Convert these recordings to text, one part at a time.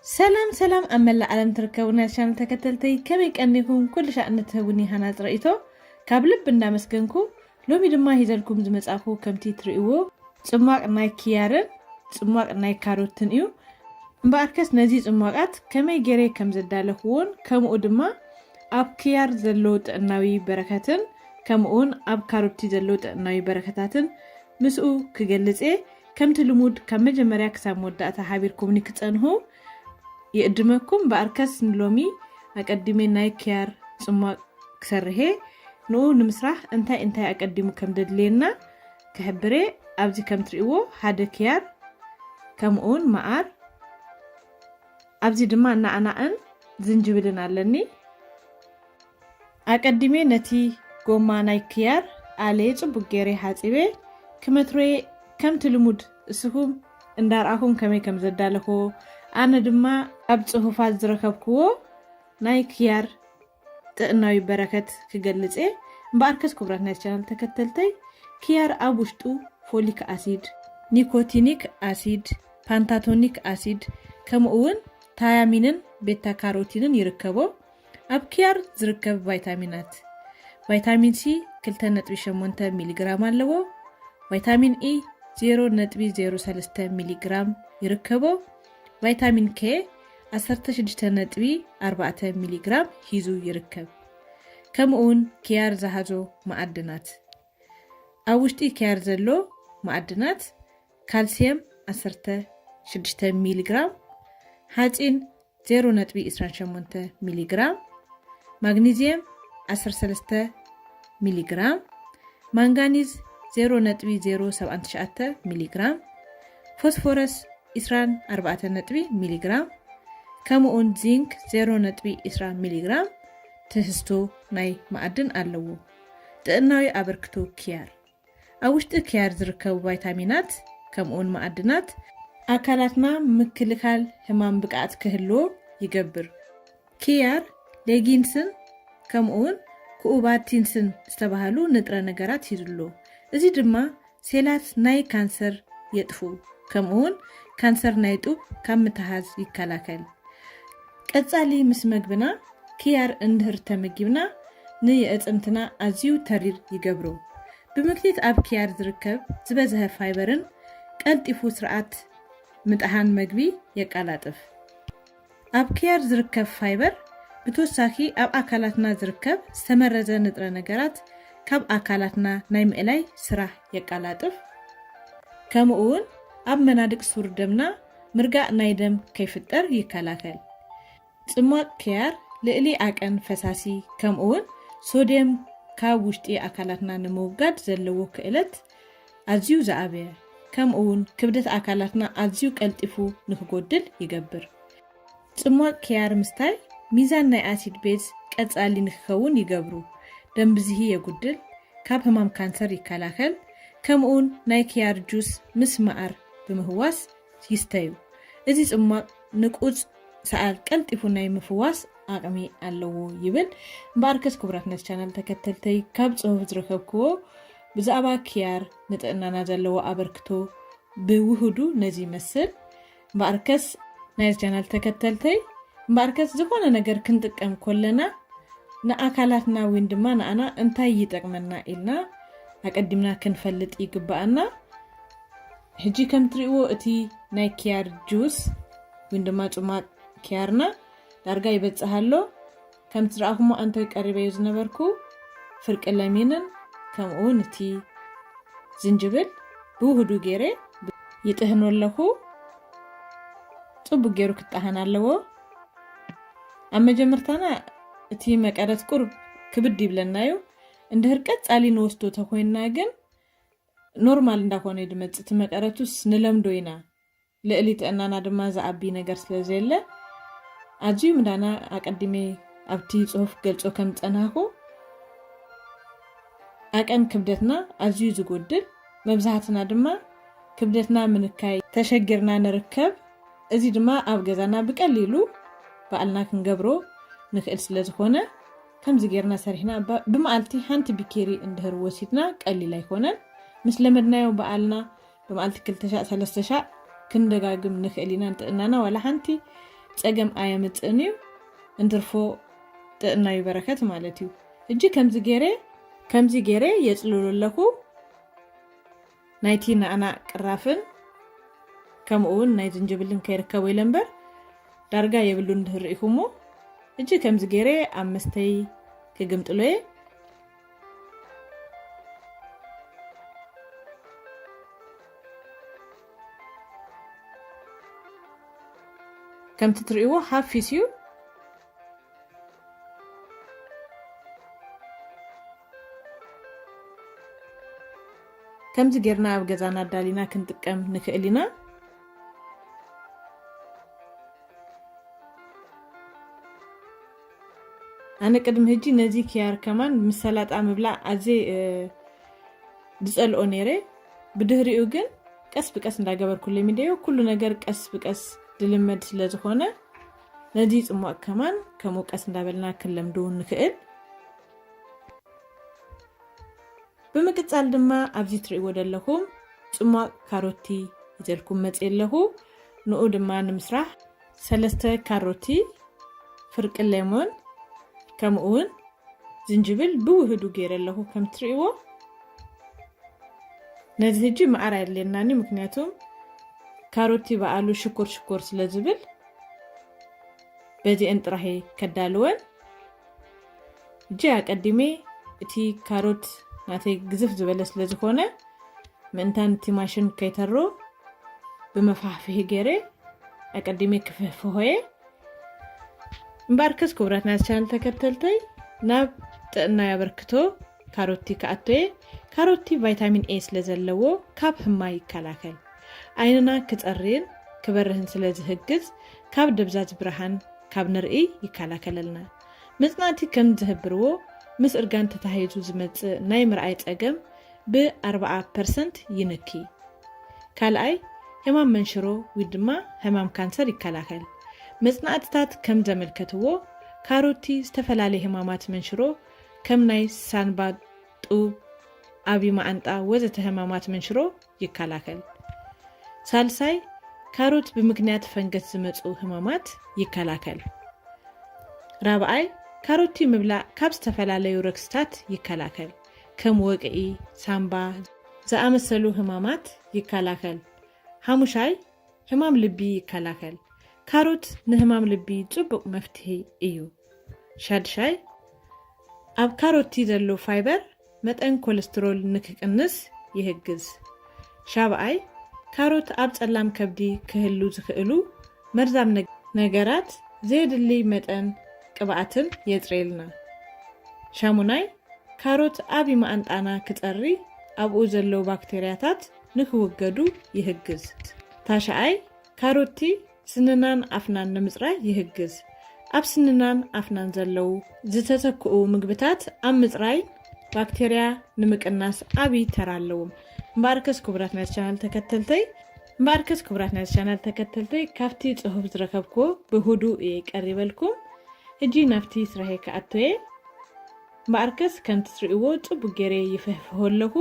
ሰላም ሰላም፣ ኣብ መላእ ዓለም ትርከቡ ናይ ቻነል ተከተልተይ ከመይ ቀኒኹም? ኩሉ ሻዕ ንትህቡኒ ሃናጽ ርእይቶ ካብ ልቢ እንዳመስገንኩ፣ ሎሚ ድማ ሂዘልኩም ዝመጻኹ ከምቲ ትርእይዎ ጽሟቕ ናይ ክያርን ጽሟቕ ናይ ካሮትን እዩ። እምበኣርከስ ነዚ ጽሟቓት ከመይ ገይረ ከም ዘዳለኽዎን ከምኡ ድማ ኣብ ክያር ዘሎ ጥዕናዊ በረከትን ከምኡውን ኣብ ካሮቲ ዘሎ ጥዕናዊ በረከታትን ምስኡ ክገልጽ እየ። ከምቲ ልሙድ ካብ መጀመርያ ክሳብ መወዳእታ ሓቢርኩምኒ ክጸንሑ ይእድመኩም። በኣርከስ ንሎሚ ኣቀዲሜ ናይ ክያር ጽሟቕ ክሰርሔ ንኡ ንምስራሕ እንታይ እንታይ ኣቀዲሙ ከም ደድልየና ክሕብሬ። ኣብዚ ከም ትርእይዎ ሓደ ክያር ከምኡውን መዓር፣ ኣብዚ ድማ ናዕናዕን ዝንጅብልን ኣለኒ። ኣቀዲሜ ነቲ ጎማ ናይ ክያር ኣለ ጽቡቅ ገይረ ሓጺበ ክመትሮየ። ከምቲ ልሙድ እስኹም እንዳርኣኹም ከመይ ከም ዘዳለኹ፣ ኣነ ድማ ኣብ ጽሁፋት ዝረከብክዎ ናይ ክያር ጥዕናዊ በረከት ክገልጽ እየ። እምበኣርከስ ክቡራት ናይ ቻነል ተከተልተይ፣ ክያር ኣብ ውሽጡ ፎሊክ ኣሲድ፣ ኒኮቲኒክ ኣሲድ፣ ፓንታቶኒክ ኣሲድ ከምኡ እውን ታያሚንን ቤታ ካሮቲንን ይርከቦ። ኣብ ክያር ዝርከብ ቫይታሚናት፣ ቫይታሚን ሲ ክልተ ነጥቢ ሸሞንተ ሚሊግራም ኣለዎ። ቫይታሚን ኢ ዜሮ ነጥቢ ዜሮ ሰለስተ ሚሊግራም ይርከቦ። ቫይታሚን ኬ ዓሰርተ ሽዱሽተ ነጥቢ ኣርባዕተ ሚሊግራም ሒዙ ይርከብ። ከምኡውን ክያር ዝሃዞ መኣድናት፣ ኣብ ውሽጢ ክያር ዘሎ መኣድናት ካልሲየም ዓሰርተ ሽዱሽተ ሚሊግራም፣ ሓፂን ዜሮ ነጥቢ ዕስራን ሸሞንተ ሚሊግራም፣ ማግኒዝየም ዓሰርተ ሰለስተ ሚሊግራም፣ ማንጋኒዝ ዜሮ ነጥቢ ዜሮ ሰብዓን ትሽዓተ ሚሊግራም፣ ፎስፎረስ ዕስራን ኣርባዕተን ነጥቢ ሚሊግራም፣ ከምኡውን ዚንክ ዜሮ ነጥቢ ዕስራ ሚሊግራም ትህዝቶ ናይ መኣድን ኣለዎ። ጥዕናዊ ኣበርክቶ ክያር፣ ኣብ ውሽጢ ክያር ዝርከቡ ቫይታሚናት ከምኡውን መኣድናት ኣካላትና ምክልካል ህማም ብቅዓት ክህልዎ ይገብር። ክያር ሌጊንስን ከምኡውን ኩኡባቲንስን ዝተባህሉ ንጥረ ነገራት ሂዙ ኣሎ። እዚ ድማ ሴላት ናይ ካንሰር የጥፍኡ፣ ከምኡውን ካንሰር ናይ ጡብ ካብ ምትሃዝ ይከላከል። ቀጻሊ ምስ መግብና ክያር እንድህር ተመጊብና ንየእጽምትና ኣዝዩ ተሪር ይገብሮ። ብምክኒት ኣብ ክያር ዝርከብ ዝበዝሀ ፋይበርን ቀልጢፉ ስርዓት ምጥሓን መግቢ የቃላጥፍ። ኣብ ክያር ዝርከብ ፋይበር ብተወሳኺ ኣብ ኣካላትና ዝርከብ ዝተመረዘ ንጥረ ነገራት ካብ ኣካላትና ናይ ምእላይ ስራሕ የቃላጥፍ። ከምኡ እውን ኣብ መናድቅ ሱር ደምና ምርጋእ ናይ ደም ከይፍጠር ይከላከል። ጽሟቕ ክያር ልእሊ ዓቀን ፈሳሲ ከምኡ እውን ሶድየም ካብ ውሽጢ ኣካላትና ንምውጋድ ዘለዎ ክእለት ኣዝዩ ዝዓበየ፣ ከምኡ እውን ክብደት ኣካላትና ኣዝዩ ቀልጢፉ ንክጎድል ይገብር። ጽሟቕ ክያር ምስታይ ሚዛን ናይ ኣሲድ ቤዝ ቀጻሊ ንክኸውን ይገብሩ። ደም ብዝሂ የጉድል፣ ካብ ህማም ካንሰር ይከላኸል፣ ከምኡውን ናይ ክያር ጁስ ምስ መዓር ብምህዋስ ይስተዩ። እዚ ጽሟቕ ንቁጽ ሰኣል ቀልጢፉ ናይ ምፍዋስ ዓቕሚ ኣለዎ ይብል። እምበኣርከስ ክቡራት ነቲ ቻናል ተከተልተይ ካብ ጽሑፍ ዝረከብክዎ ብዛዕባ ክያር ንጥዕናና ዘለዎ ኣበርክቶ ብውህዱ ነዚ ይመስል። እምበኣርከስ ናይዚ ቻናል ተከተልተይ እምበኣርከስ ዝኾነ ነገር ክንጥቀም ኮለና ንኣካላትና ወይን ድማ ንኣና እንታይ ይጠቅመና ኢልና ኣቀዲምና ክንፈልጥ ይግባኣና። ሕጂ ከም ትርእይዎ እቲ ናይ ክያር ጁስ ወይን ድማ ጽማቅ ክያርና ዳርጋ ይበጽሕ ኣሎ። ከም ትረኣኹሞ ኣንቶይ ቀሪበዮ ዝነበርኩ ፍርቂ ለሚንን ከምኡ እውን እቲ ዝንጅብል ብውህዱ ገይረ ይጥህኖ ኣለኹ። ጽቡቅ ገይሩ ክጣሃን ኣለዎ። ኣብ መጀመርታና እቲ መቀረት ቁሩብ ክብድ ይብለና እዩ። እንድህር ቀጻሊ ንወስዶ ተኮይንና ግን ኖርማል እንዳኾነ እዩ ዝመጽእ። እቲ መቀረቱስ ንለምዶ ኢና። ልእሊ ጥዕናና ድማ ዝኣቢ ነገር ስለ ዘየለ ኣዝዩ ምዳና ኣቀዲመ ኣብቲ ጽሑፍ ገልጾ ከም ዝጸናኹ ኣቀን ክብደትና ኣዝዩ ዝጎድል፣ መብዛሕትና ድማ ክብደትና ምንካይ ተሸጊርና ንርከብ። እዚ ድማ ኣብ ገዛና ብቀሊሉ ባዕልና ክንገብሮ ንክእል ስለ ዝኾነ ከምዚ ጌርና ሰሪሕና ብ-፣ ብመዓልቲ ሓንቲ ቢኬሪ እንድህር ወሲድና ቀሊል ኣይኮነን። ምስ ለመድናዮ በዓልና ብመዓልቲ ክልተ ሻዕ ሰለስተ ሻዕ ክንደጋግም ንክእል ኢና። ንጥዕናና ዋላ ሓንቲ ጸገም ኣየምጽእን እዩ። እንትርፎ ጥዕና እዩ በረከት ማለት እዩ። እጂ ከምዚ ገይረ፣ ከምዚ ገይረ የጽልሎ ኣለኹ። ናይቲ ናዕናዕ ቅራፍን ከምኡ እውን ናይ ዝንጅብልን ከይርከቦ ኢለ እምበር ዳርጋ የብሉን እንድህር ርኢኹሞ። እጂ ከምዚ ገይረ ኣብ መስተይ ክግምጥሎ እየ። ከምቲ ትርእይዎ ሃፊስ እዩ። ከምዚ ጌርና ኣብ ገዛና ኣዳሊና ክንጥቀም ንኽእል ኢና። ኣነ ቅድሚ ሕጂ ነዚ ኪያር ከማን ምስ ሰላጣ ምብላዕ ኣዝየ፣ እ፣ ዝጸልኦ ነይረ። ብድህሪኡ ግን ቀስ ብቀስ እንዳገበርኩ ለሚደዮ። ኩሉ ነገር ቀስ ብቀስ ዝልመድ ስለ ዝኾነ፣ ነዚ ጽሟቕ ከማን ከምኡ ቀስ እንዳበልና ክንለምዶ ንኽእል። ብምቅጻል ድማ ኣብዚ ትርእይዎ ዘለኹም ጽሟቕ ካሮቲ ሒዘልኩም መጽየ ኣለኹ። ንኡ ድማ ንምስራሕ ሰለስተ ካሮቲ፣ ፍርቂ ሌሞን፣ ከምኡ እውን ዝንጅብል ብውህዱ ገይረ ኣለኹ። ከም ትርእይዎ ነዚ ሕጂ መዓር ኣየድልየናን እዩ፣ ምክንያቱም ካሮቲ በዓሉ ሽኮር ሽኮር ስለ ዝብል በዚአን ጥራሕ እየ ከዳልወን። ሕጂ ኣቀዲመ እቲ ካሮት ናተይ ግዝፍ ዝበለ ስለ ዝኾነ ምእንታን እቲ ማሽን ከይተሮ ብመፋሕፍሒ ገይረ ኣቀዲመ ክፍህፍሆ እየ። እምበኣርከስ ክቡራት ናይ ቻነል ተከተልተይ ናብ ጥዕና ያበርክቶ ካሮቲ ክኣቶ እየ። ካሮቲ ቫይታሚን ኤ ስለ ዘለዎ ካብ ህማይ ይከላከል። ዓይንና ክጸርይን ክበርህን ስለ ዝህግዝ ካብ ደብዛዝ ብርሃን ካብ ንርኢ ይከላከለልና። መጽናዕቲ ከም ዝህብርዎ ምስ እርጋን ተታሂዙ ዝመጽእ ናይ ምርኣይ ጸገም ብ ኣርብዓ ፐርሰንት ይንኪ። ካልኣይ፣ ሕማም መንሽሮ ወይ ድማ ሕማም ካንሰር ይከላኸል። መጽናዕትታት ከም ዘመልከትዎ ካሮቲ ዝተፈላለየ ሕማማት መንሽሮ ከም ናይ ሳንባ ጡብ፣ ዓቢ መዓንጣ ወዘተ ሕማማት መንሽሮ ይከላኸል። ሳልሳይ፣ ካሮት ብምክንያት ፈንገስ ዝመጹ ሕማማት ይከላኸል። ራብዓይ፣ ካሮቲ ምብላዕ ካብ ዝተፈላለዩ ረክስታት ይከላኸል፣ ከም ወቅዒ፣ ሳንባ ዝኣመሰሉ ሕማማት ይከላኸል። ሓሙሻይ፣ ሕማም ልቢ ይከላኸል። ካሮት ንሕማም ልቢ ጽቡቕ መፍትሒ እዩ። ሻድሻይ፣ ኣብ ካሮቲ ዘሎ ፋይበር መጠን ኮለስትሮል ንክቅንስ ይህግዝ። ሻብኣይ፣ ካሮት ኣብ ጸላም ከብዲ ክህሉ ዝኽእሉ መርዛም ነግ-፣ ነገራት ዘየድሊ መጠን ቅብኣትን የጽርየልና። ሻሙናይ፣ ካሮት ኣብ መዓንጣና ክጸሪ ኣብኡ ዘለዉ ባክተርያታት ንክውገዱ ይህግዝ። ታሽኣይ፣ ካሮቲ ስንናን ኣፍናን ንምጽራይ ይህግዝ። ኣብ ስንናን ኣፍናን ዘለዉ ዝተተክኡ ምግብታት ኣብ ምጽራይ ባክተርያ ንምቅናስ ዓቢ ተራ ኣለዎም። እምበኣርከስ ክቡራት ናይ ቻናል ተከተልተይ፣ እምበኣርከስ ክቡራት ናይ ቻናል ተከተልተይ፣ ካብቲ ጽሑፍ ዝረከብክዎ ብህዱእ እየ ቀሪበልኩም። ሕጂ ናብቲ ስራሐይ ክኣቱ እየ። እምበኣርከስ ከምቲ ትርእይዎ ጽቡቅ ገይረ ይፍሕፍሖ ኣለኹ።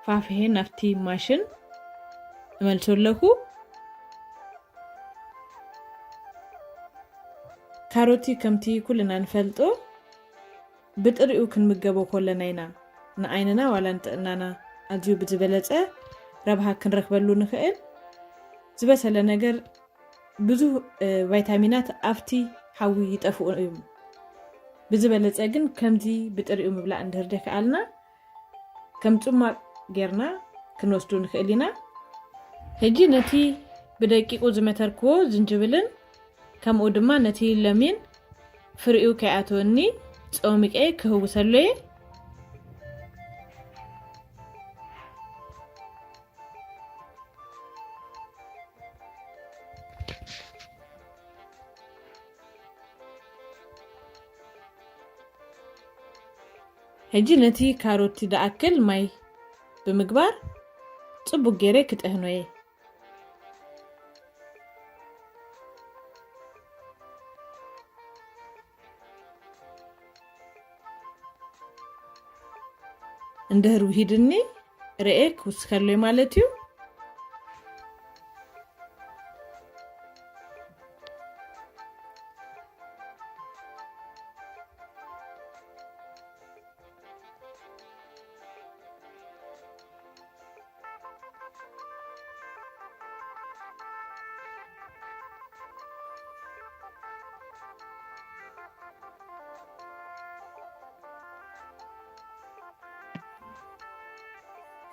ፋፍሔ ናብቲ ማሽን እመልሶ ኣለኹ። ካሮቲ ከምቲ ኩልና ንፈልጦ ብጥሪኡ ክንምገቦ ከለና ኢና ንዓይንና ዋላ ንጥዕናና ኣዝዩ ብዝበለጸ ረብሃ ክንረክበሉ ንኽእል። ዝበሰለ ነገር ብዙህ፣ እ፣ ቫይታሚናት ኣብቲ ሓዊ ይጠፍኡ እዮም። ብዝበለጸ ግን ከምዚ ብጥሪኡ ምብላዕ እንድህር ደይከኣልና ከም ጽማቕ ጌርና ክንወስዱ ንኽእል ኢና። ሕጂ ነቲ ብደቂቁ ዝመተርክዎ ዝንጅብልን ከምኡ ድማ ነቲ ለሚን ፍሪኡ ከይኣትወኒ ጾሚቄ ክህውሰሉ እየ። ሕጂ ነቲ ካሮቲ ዝኣክል ማይ ብምግባር ጽቡቅ ገይረ ክጥህኖ እየ። እንድህር ውሂድኒ ርኤ ክውስከለይ ማለት እዩ።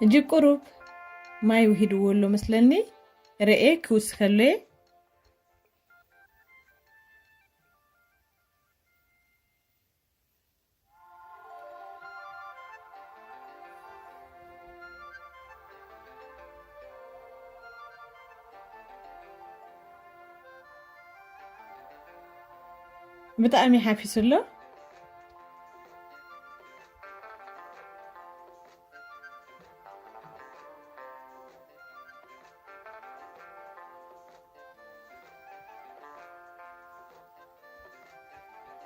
ሕጂ ቁሩብ ማይ ውሂድዎ ኣሎ መስለኒ። ርኤ ክውስኸሉ እየ። ብጣዕሚ ሓፊሱ ኣሎ።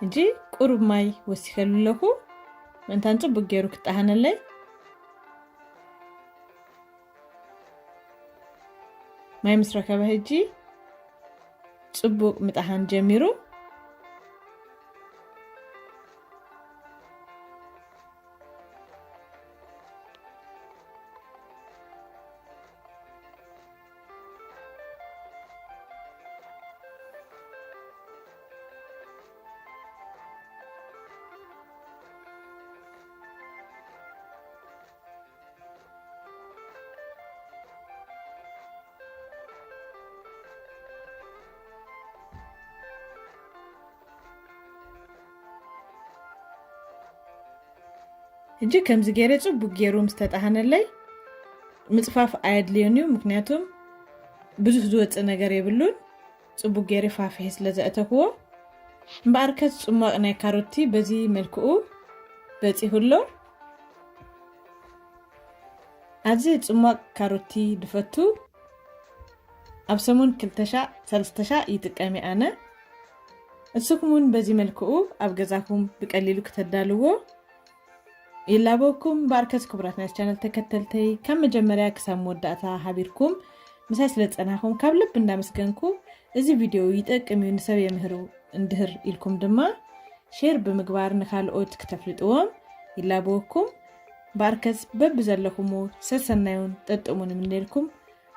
ሕጂ ቁሩብ ማይ ወሲኸሉ ኣለኹ። ምእንታን ጽቡቅ ገይሩ ክጠሃነለይ። ማይ ምስ ረከበ ሕጂ ጽቡቅ ምጥሃን ጀሚሩ። ሕጂ ከምዚ ገይረ ጽቡቅ ገይሩ ምስ ተጣሃነለይ ምጽፋፍ ኣየድልዮን እዩ፣ ምክንያቱም ብዙሕ ዝወጽእ ነገር የብሉን። ጽቡቅ ገይረ ፋፍሒ ስለ ዘእተክዎ። እምበኣርከስ ጽሟቕ ናይ ካሮቲ በዚ መልክኡ በጺሑ ኣሎ። ኣብዚ ጽሟቕ ካሮቲ ድፈቱ ኣብ ሰሙን ክልተ ሻዕ ሰለስተ ሻዕ ይጥቀም እየ ኣነ። እስኹም እውን በዚ መልክኡ ኣብ ገዛኹም ብቀሊሉ ክተዳልዎ ይላበወኩም። እምበኣርከስ ክቡራት ናይ ቻነል ተከተልተይ ካብ መጀመርያ ክሳብ መወዳእታ ሃቢርኩም ምሳይ ስለ ዝጸናኹም ካብ ልቢ እንዳመስገንኩ፣ እዚ ቪድዮ ይጠቅም እዩ ንሰብ የምህሩ እንድህር ኢልኩም ድማ ሼር ብምግባር ንኻልኦት ክተፍልጥዎም ይላበወኩም። እምበኣርከስ በብዘለኹሞ ሰሰናዩን ጠጥሙን እምነልኩም።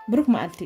ብሩክ መዓልቲ።